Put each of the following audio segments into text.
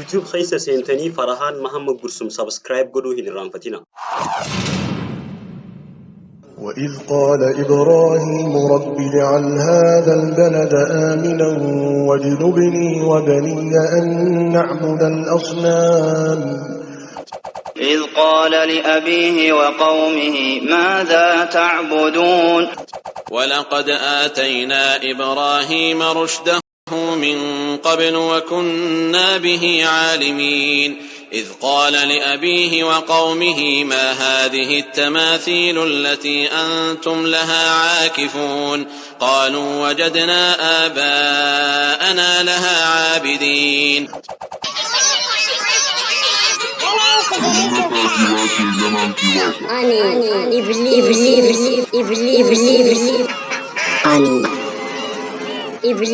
YouTube keessa seentanii Farahaan Mahammad Gursum subscribe godhuu hin irraanfatina. وإذ قال إبراهيم رب اجعل هذا البلد آمنا واجنبني وبني أن نعبد الأصنام. إذ قال لأبيه وقومه ماذا تعبدون. ولقد آتينا إبراهيم رشده من قبل وكنا به عالمين إذ قال لأبيه وقومه ما هذه التماثيل التي أنتم لها عاكفون قالوا وجدنا آباءنا لها عابدين. Ani iblis iblis ani iblis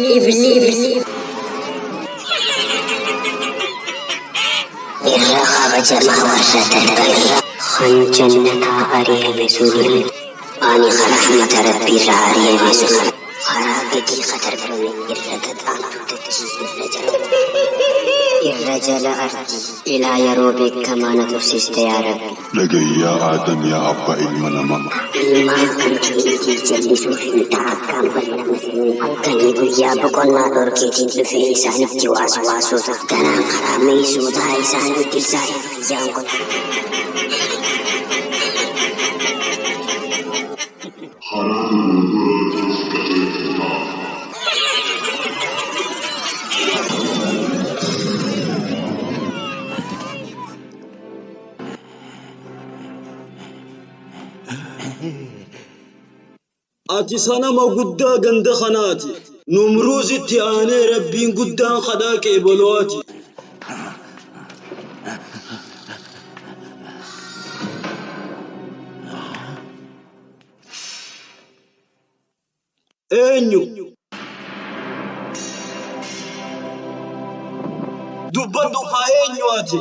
irra kabajamaa warra darbame kan jannataa ari'ame sun ani kan rahmata rabbiirraa ari'ame sun karaa gadii ka darbame irra gad aantu dachii irra jala irra jala ardii ilaa yeroo beekamaa na tursiiste yaa rabbi. Dhaga'i yaa Aadam yaa abbaa ilma namaa. Ilmaan kan keetii jallisuuf hin ta'a akkaan bal'amanii halkanii guyyaa boqonnaa dhorkeetiin dhufee isaanitti waaswaasota ganaan karaa meeysotaa isaanii dilsaa'e fayyaan godha. Karaa dogoggoraatiif qajeeltotaa. Ati sanama guddaa ganda kanaati. Numruuzitti aanee Rabbiin guddaan kadhaa qeebalu ati. Eenyu? Dubbadhu kaa eenyu ati?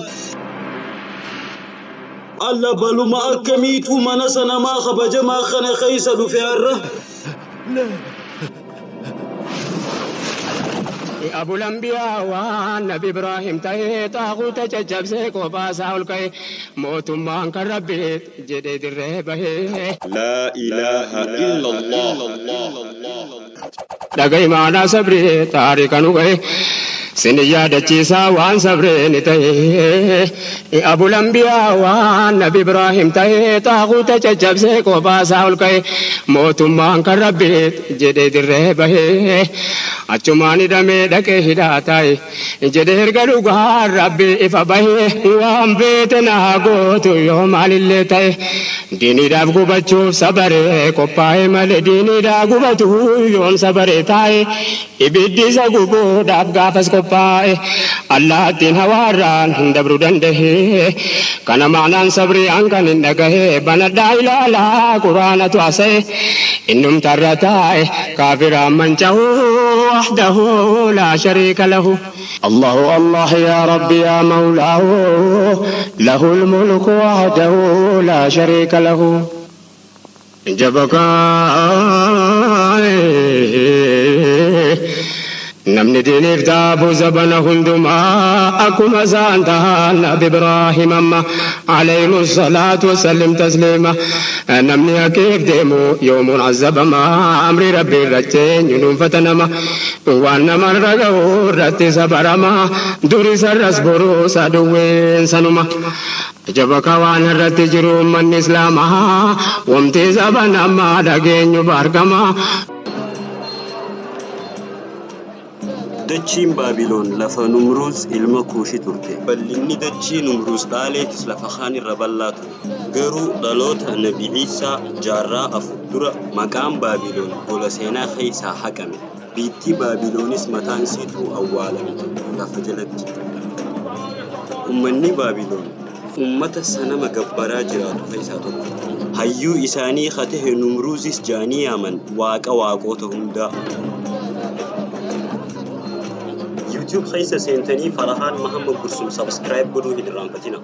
Alla baluma akkamiitu mana sanamaa kabajamaa kana keessa dhufe har'a? Abul Anbiyaa waan Nabi Ibraahim ta'ee xaaguuta caccabsee kophaa isaa ol ka'e mootummaan kan Rabbiit jedhee dirree bahee. Laa ilaaha illallah. Dhaga'i maanaa sabrii taarika nu gahe sin yaadachiisaa waan sabree ni ta'e. Abul Anbiyaa waan Nabi Ibraahim ta'ee xaaguuta caccabsee kophaa isaa ol ka'e mootummaan kan Rabbiit jedhee dirree bahee achumaan hidhamee dhaqee hidhaa taa'e jedhee erga dhugaan Rabbi ifa bahee waan beete naa gootu yoo maalillee ta'e diiniidhaaf gubachuuf sabaree qophaa'e malee diiniidhaa gubatu yoon sabaree taa'e ibiddi isa gubuudhaaf gaafas qophaa'e allaattiin hawaarraan hin dabru danda'e kana maanaan sabrii an kan hin dhagahe banadhaa ilaalaa quraanatu haasa'e innumtarra taa'e kaafiraan manca'u wahdahu laa shariika lahu. Allahu Allah yaa Rabbi yaa Mawlaahu lahul mulku wahdahu laa shariika lahu. Jabakaa'e namni diiniif taabu zabana hundumaa akkuma isaan tahan Nabi Ibraahim amma alayhimu salaatu wasallim tasliima namni haqiif deemu yoomuun azabama amri rabbi irratti eenyu dhuunfata nama waan namarra gahu irratti sabarama duri sarras boruu saduwween sanuma. Jabaka waan irratti jiru ummanni islaamaa wamti zaban ammaa dhageenyu baargama. Dachiin Baabilon lafa Numruuz ilma Kuushi turte. Bal'inni dachii Numruuz dhaaleetis lafa kaan irra bal'aa ture. Garuu dhaloota Nabi Iisaa jaarraa 4 dura maqaan Baabilon gola seenaa keessaa haqame. Biittii Baabiloonis mataan isiituu awwaalamte lafa jalatti. Ummanni Baabilon ummata sanama gabbaraa jiraatu keessaa tokko. Hayyuu isaanii ka tahe Numruuzis ja'anii yaaman Waaqa waaqoota hundaa. YouTube keessa seentanii Farahaan Mahammad Gursum subscribe godhuu hin irraanfatina.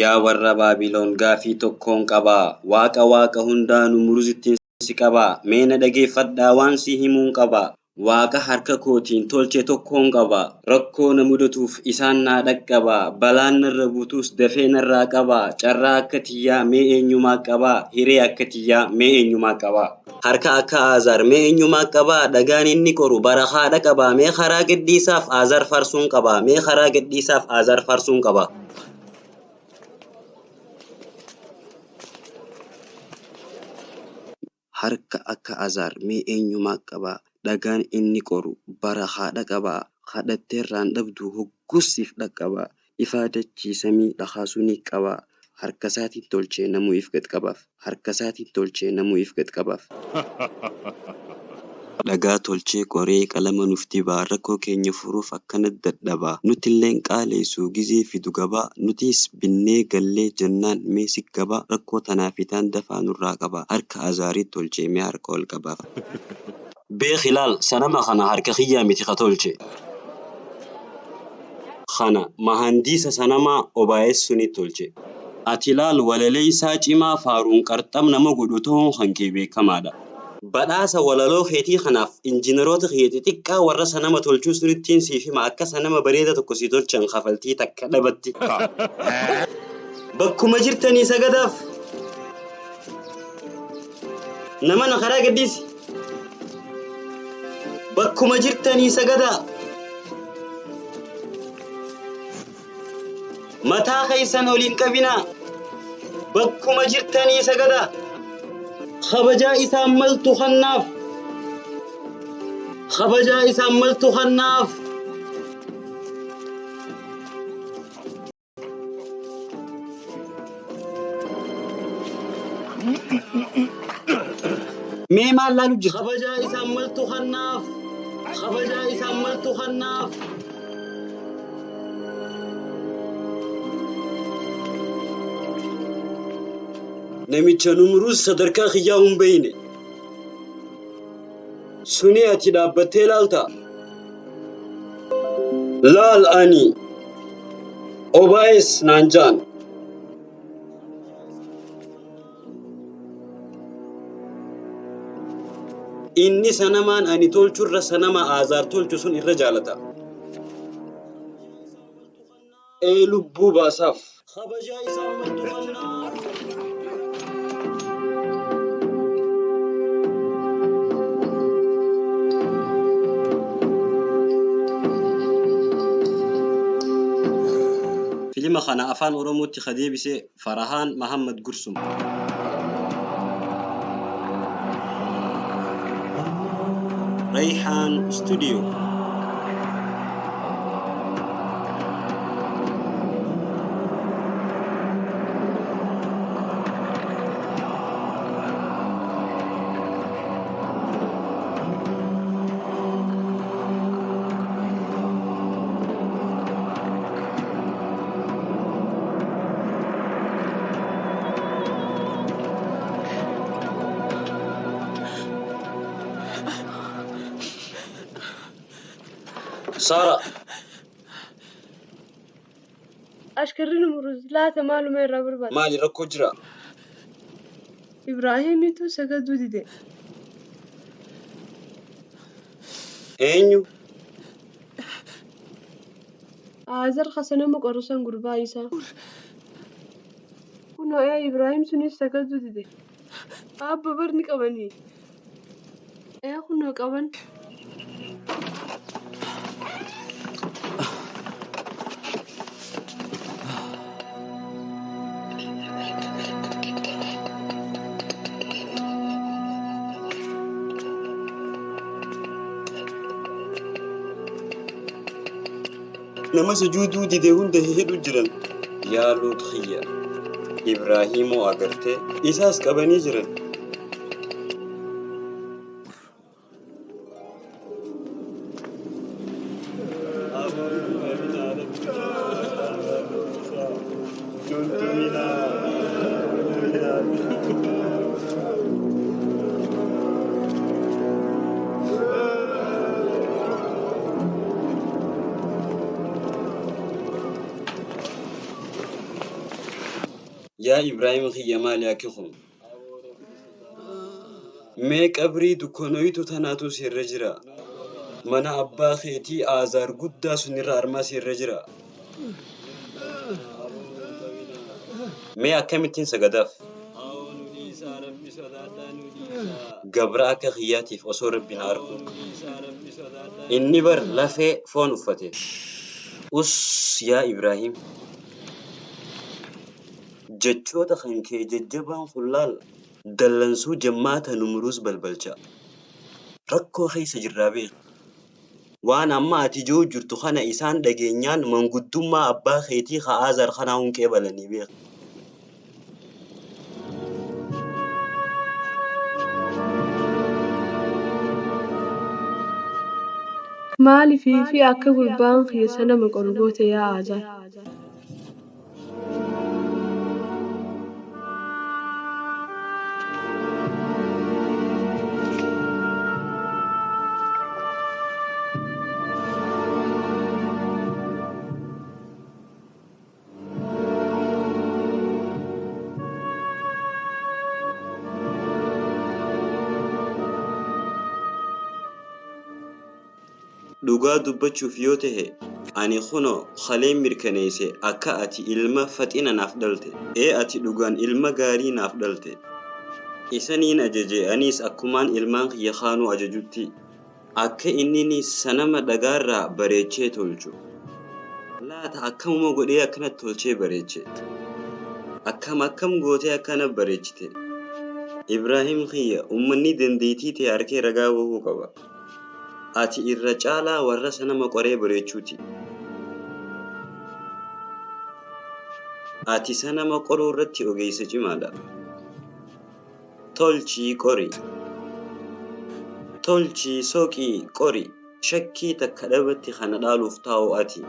Yaa warra Baabilon gaafii tokkoon qabaa Waaqa waaqa hundaa Numruzittiin si qabaa Mee na dhageeffadhaa waan sii himuun qabaa. Waaqa harka kootiin tolche tokkoon qaba. Rakkoo na mudatuuf isaan naa dhaqqaba. Balaan narra buutus dafee narraa qaba. Carraa akka tiyyaa mee eenyumaa qaba? Hiree akka tiyyaa mee eenyumaa qaba? Harka akka Aazaar mee eenyumaa qaba? Dhagaan inni qoru barakaadha qaba. Mee karaa gadhiisaaf Aazaar faarsuun qaba. Mee karaa gadhiisaaf Aazaar faarsuun qaba. Harka akka Azaar mee eenyumaa qaba? Dhagaan inni qoru barakaadha qaba. Kadhatteerraan dhabdu hoggus siif dhaqqaba. Ifaa dachii samii dhakaasuu ni qaba. Harkasaatiin tolchee namuu if gad qabaaf. Harkasaatiin tolchee namuu if gad qabaaf. Dhagaa tolchee qoree qalama nuuf dibaa. Rakkoo keenya furuuf akkanat dadhabaa. Nutilleen qaaleessu gizee fidu gabaa. Nutiis binnee gallee jennaan mee si gabaa. Rakkoo tanaa fi taan dafaa nurraa qabaa. Harka Azaarit tolchee mee harka ol qabaaf. Beeki laal sanama kana harka kiyyaa miti ka tolche. Kana mahandiisa sanamaa Obaayes sunit tolche. Ati laal walaleeysaa cimaa faaruun qarxam nama godhu tahuun kankee beekamaadha. Badhaasa walaloo keetii kanaaf injiinaroota kiyya xixiqqaa warra sanama tolchuu sunittiin siif hima akka sanama bareeda tokko sii tolchan kafaltii takka dhabatti. Bakkuma jirtanii sagadaaf. Namana karaa gadhiisi. Bakkuma jirtanii sagadaa. Mataa keessan ol hin qabinaa. Bakkuma jirtanii sagadaa. Kabajaa isaan maltu kannaaf. Kabajaa isaan maltu kannaaf. Mee maal laalu jirta? Kabajaa isaan maltu kannaaf. Kabajaa isaan maltu kannaaf. Namicha Numruuz sadarkaa kiyyaa hin beeyne. Suni ati dhaabbattee laalta? Laal ani Obaayes naan ja'an. Inni sanamaan ani tolchurra sanama Aazaar tolchu sun irra jaalata. Ee lubbuu baasaaf. Kabajaa isaan maltu kannaaf. Filima kana Afaan Oromootti ka deebise Farahaan Mahammad Gursum. Rayhaan Studio. Saara. Ashkarri Numruuz laata maaluma irraa barbaada? Maali rakkoo jira? Ibraahimitu sagaduu dide. Eenyu? Aazar ka sanama qoru san gurbaa isaa. Kunoo ee Ibraahim sunis sagaduu dide. Abba bar ni qabanii. Ee kunoo qaban. Nama sujuuduu dide hunda hihidhu jiran. Yaa Luux kiyya! Ibraahiimoo agartee? Isaas qabanii jiran. Yaa Ibraahim kiyya maali akki kun? Mee qabrii dukkanooytu tanaatu sirra jira. Mana abbaa keetii Aazaar guddaa sunirra armaa irra jira. Mee akkamittiin sagadaaf? Gabra akka kiyyaatiif osoo Rabbi na argu. Inni bar lafee foon uffate. Us yaa Ibraahim! Jechoota kan kee jajjabaan kun laal dallansuu jammaata Numruuz balbalcha. Rakkoo keessa jirraa beeki. Waan amma ati ji'u jirtu kana isaan dhageenyaan manguddummaa abbaa keetii ka Aazaar kanaa hunqee balanii beeki. Maaliifii fi akka gurbaan kiyya sanama qoru goote yaa Aazaar? Dhugaa dubbachuuf yoo tahe ani kunoo kaleen mirkaneesse akka ati ilma faxina naaf dhalte. Ee ati dhugaan ilma gaarii naaf dhalte. Isaniin ajaje anis akkumaan ilmaan kiyya kaanuu ajajutti akka inni sanama dhagaarraa bareechee tolchu. Laata akkamuma godhee akkanatti tolchee bareeche? Akkam akkam gootee akkana bareechite? Ibraahim kiyya ummanni dandeettii ta'e harkee ragaa bahuu qaba. Ati irra caalaa warra sanama qoree bareechuuti. Ati sanama qoruu irratti ogeessa cimaadha. Tolchii qori. Tolchii soqii qori. Shakkii takka dhabatti kana dhaaluuf taa'u ati.